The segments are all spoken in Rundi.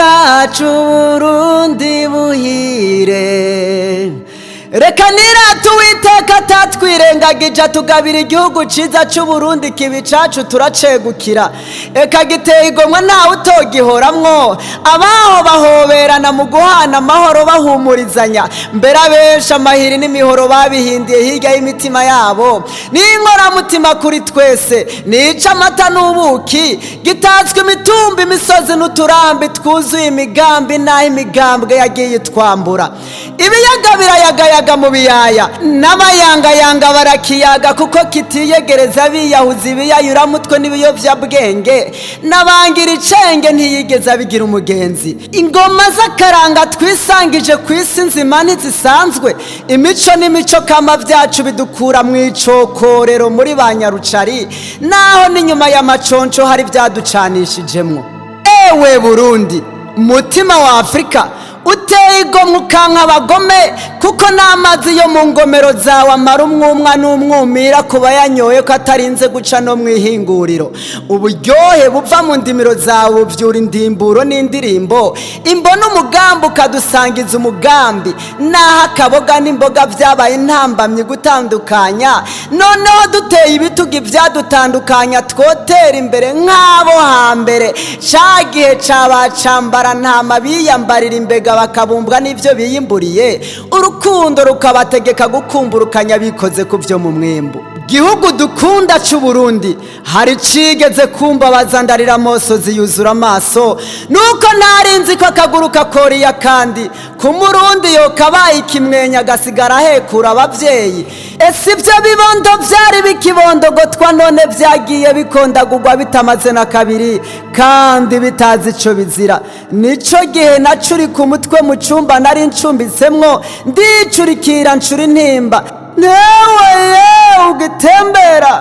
Bwacu, Burundi buhire. Reka nirate Uwiteka atatwirengagije, atugabira igihugu ciza c'Uburundi. Kibi cacu turacegukira, eka giteye igomwe, ntawe utogihoramwo. Abaho bahoberana mu guhana amahoro, bahumurizanya. Mbere abenshi amahiri n'imihoro babihindiye hirya y'imitima yabo. Ni inkoramutima kuri twese, nica amata n'ubuki. Gitatswe imitumba, imisozi n'uturambi twuzuye imigambi, n'aho imigambwe yagiye itwambura. Ibiyaga birayagayaga mu biyaya, n'abayangayanga barakiyaga, kuko kitiyegereza biyahuza ibiyayuramutwe n'ibiyovyabwenge. N'abangira icenge ntiyigeze abigira umugenzi. Ingoma z'akaranga twisangije ku isi nzima ntizisanzwe. Imico n'imico kama byacu bidukura mu icokorero muri ba nyarucari, naho n'inyuma y'amaconco hari byaducanishijemwo. Ewe Burundi, mutima wa Afurika, uteye igomwe ukanka abagome, kuko n'amazi yo mu ngomero zawe amara umwumwa n'umwumira ku bayanyoye, ko atarinze guca no mu ihinguriro. Uburyohe buva mu ndimiro zawe buvyura indimburo n'indirimbo imbona umugambi, ukadusangiza umugambi, naho akaboga n'imboga byabaye intambamyi gutandukanya. Noneho duteye ibitugu ivyadutandukanya, twotera imbere nk'abo hambere, ca gihe cabacambara ntama biyambarira imbega, bakabumbwa n'ivyo biyimburiye, urukundo rukabategeka gukumburukanya bikoze ku vyo mu mwimbu. Gihugu dukunda c'Uburundi, hari cigeze kumbabaza, ndarira amosozi yuzura amaso, nuko ntarinzi ko akaguru kakoriya kandi ku Murundi yokabaye ikimwenya, agasigara ahekura abavyeyi. Ese ibyo bibondo vyari bikibondogotwa, none vyagiye bikondagurwa bitamaze na kabiri kandi bitazi ico bizira. Nico gihe nacurika umutwe mu cumba nari ncumbitsemwo, ndicurikira ncura intimba. Newe yewe ugitembera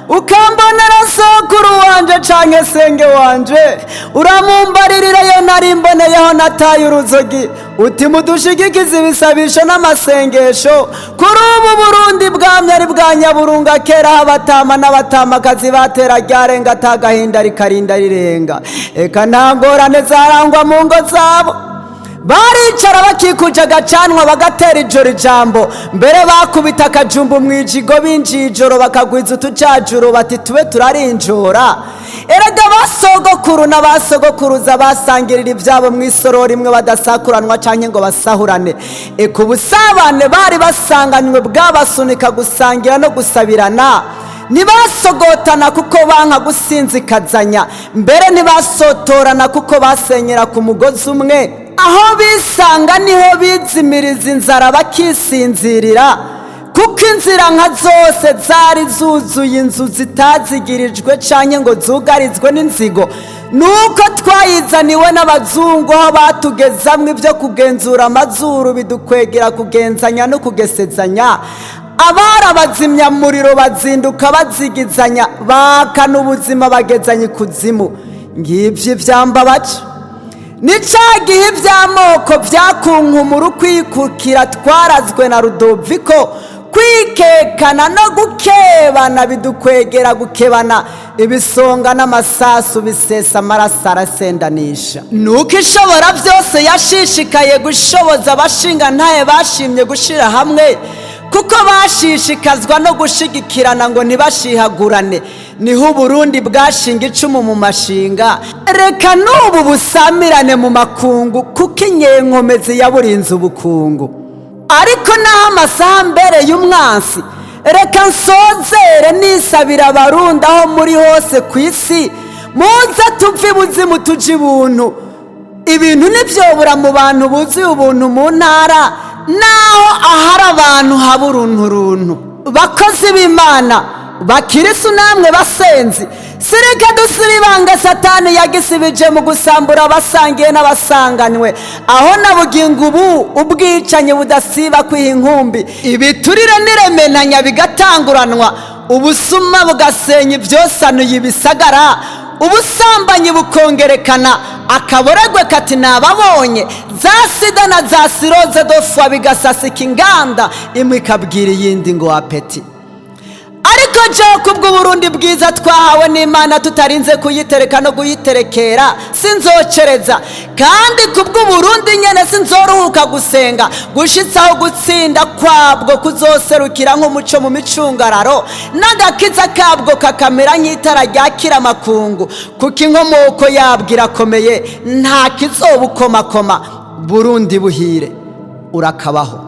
ukambonera sokuru wanje canke senge wanje, uramumbaririra yo nari mboneyeho nataye uruzogi, uti mudushigikize ibisabisho n'amasengesho. Kuri ubu Burundi bwamye ari bwa nyaburunga, kera aho abatama n'abatamakazi batera ryarenga, atagahinda rikarinda rirenga, eka nta ngorane zarangwa mu ngo zabo. Baricara bakikuje agacanwa, bagatera ijoro ijambo. Mbere bakubita akajumbu mu ijigo, binjiye ijoro bakagwiza utujajuro, bati tube turarinjora. Erega basogokuru n'abasogokuruza basangirira ibyabo mu isorori imwe, badasakuranwa canke ngo basahurane. Eka ubusabane bari basanganywe bwabasunika gusangira no gusabirana. Ntibasogotana kuko banka gusinzikazanya, mbere ntibasotorana kuko basenyera ku mugozi umwe. Aho bisanga niho bizimiriza inzara bakisinzirira, kuko inzira nka zose zari zuzuye inzu zitazigirijwe canke ngo zugarizwe n'inzigo. Nuko twayizaniwe n'abazungu, aho batugezamwo ibyo kugenzura amazuru, bidukwegera kugenzanya no kugesezanya. Abari abazimyamuriro bazinduka bazigizanya, bakana ubuzima bagezanya ikuzimu. Ngibyo ivyamba baca. Ni ca gihe ivy'amoko vyakunkumura ukwikukira twarazwe na Rudoviko, kwikekana no gukebana bidukwegera gukebana. Ibisonga n'amasasu bisesa amaraso arasendanisha. Nuko Ishobora byose yashishikaye gushoboza abashinga ntaye bashimye gushira hamwe, kuko bashishikazwa no gushigikirana ngo ntibashihagurane. Niho Uburundi bwashinga icumu mu mashinga, reka n'ubu busamirane mu makungu, kuko inyenkomezi yaburinze ubukungu. Ariko naho amasaha mbere y'umwansi, reka nsozere nisabira Abarundi aho muri hose ku isi: muze tuve ibuzimu tuje ibuntu. Ibintu ntibyobura mu bantu buzuye ubuntu mu ntara, naho ahari abantu haba urunturuntu. Bakozi b'Imana, bakirisu namwe basenzi, sirika dusira ibanga Satani yagisibije mu gusambura abasangiye n'abasanganywe, aho na bugingo ubu ubwicanyi budasiba kwiha inkumbi, ibiturire n'iremenanya bigatanguranwa, ubusuma bugasenya ibyosanuye ibisagara, ubusambanyi bukongerekana, akaboregwe kati nababonye, za sida na za siroze dofwa bigasasika inganda, imwe ikabwira iyindi ngo apeti. Ariko jewe kubw'Uburundi bwiza twahawe n'Imana tutarinze kuyitereka no kuyiterekera, sinzocereza. Kandi kubw'Uburundi nyene sinzoruhuka gusenga gushitsaho gutsinda kwabwo kuzoserukira nk'umuco mu micungararo, n'agakiza kabwo kakamera nk'itara ryakira amakungu, kuko inkomoko yabwo irakomeye, nta kizobukomakoma. Burundi buhire, urakabaho.